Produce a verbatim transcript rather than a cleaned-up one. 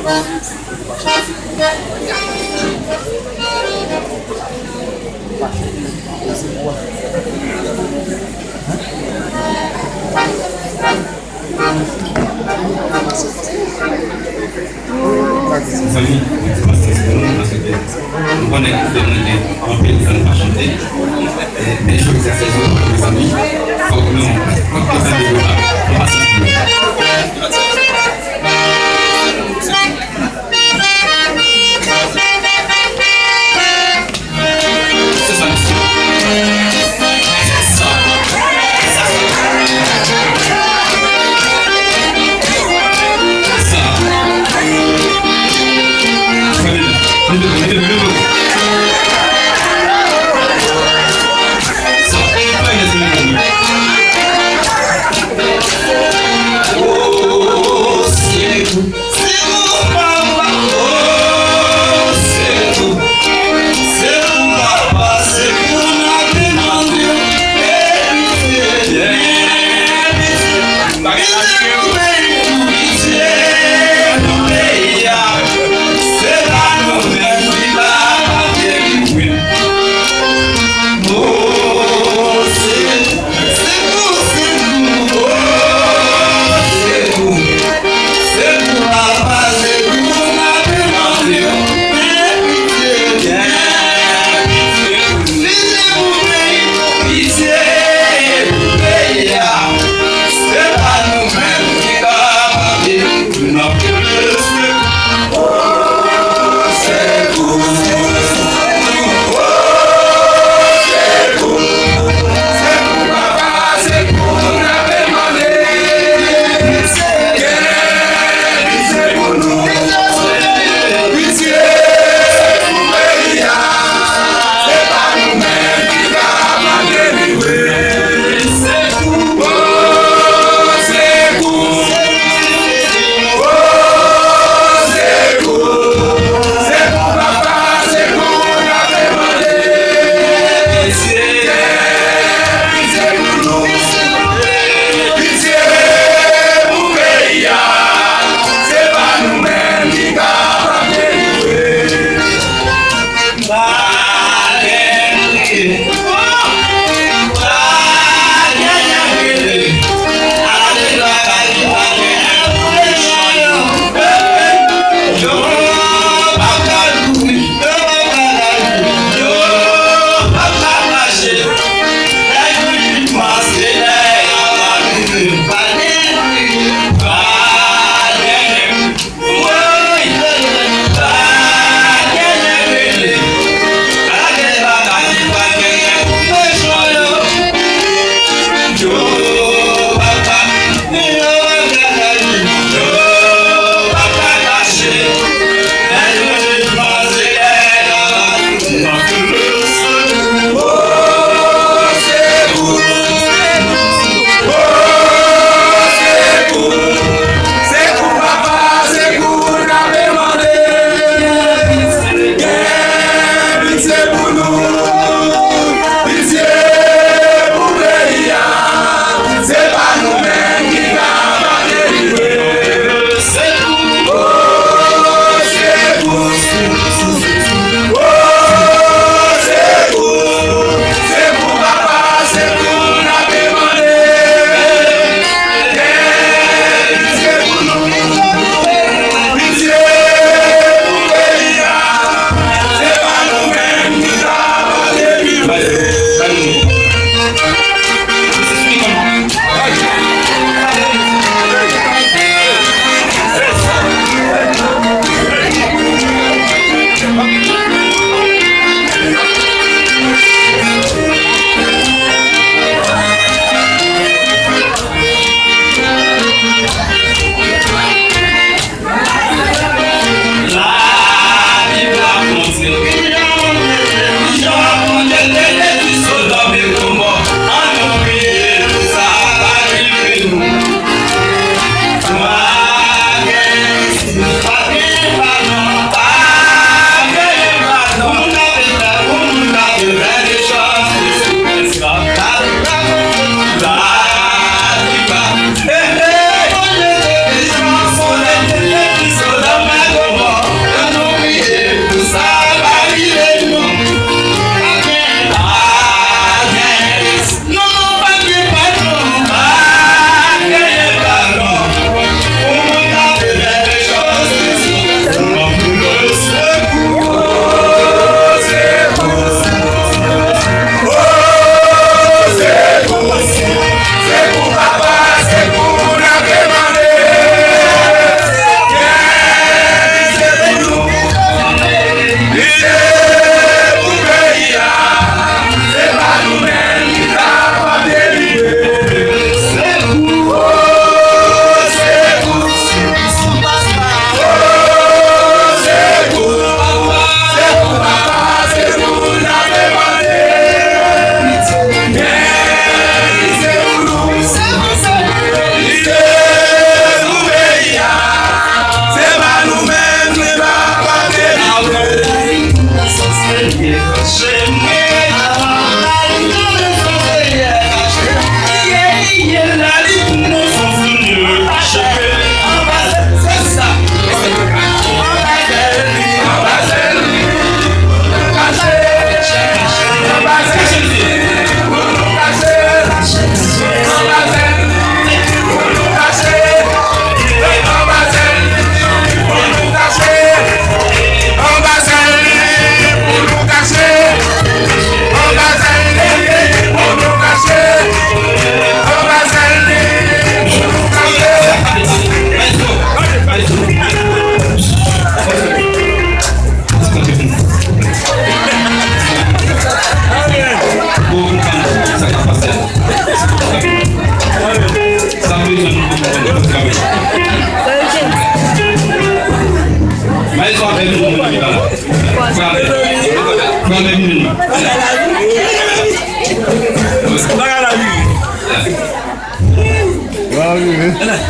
Mezanmi, mwen di pastè se pou nou, paske nou konnen ke nou gen anpil tan nou pa chante. E, men jodi a se jou, mezanmi, fòk nou, fòk nou fè devwa. Nou pa santi nou. Se sa, mesye. Se sa. Se sa. Mete men, mete men, mete men. Sa. Fè yon ti men. Oh, se pou Se pou papa, oh, se pou, se pou papa, se pou n ap mande w, e pitye, e pitye, pitye pou peyi, pou pitye pou peyi a, se pa nou menm ki pa, pa delivre. Oh, se Se pou, se pou, oh, se pou, se pou papa, se pou n ap mande w, fè pitye, fè pitye, pitye pou peyi, pitye pou peyi a. Se pa nou menm ki ka Bagay la vini. Bagay la vini. Bagay la vini.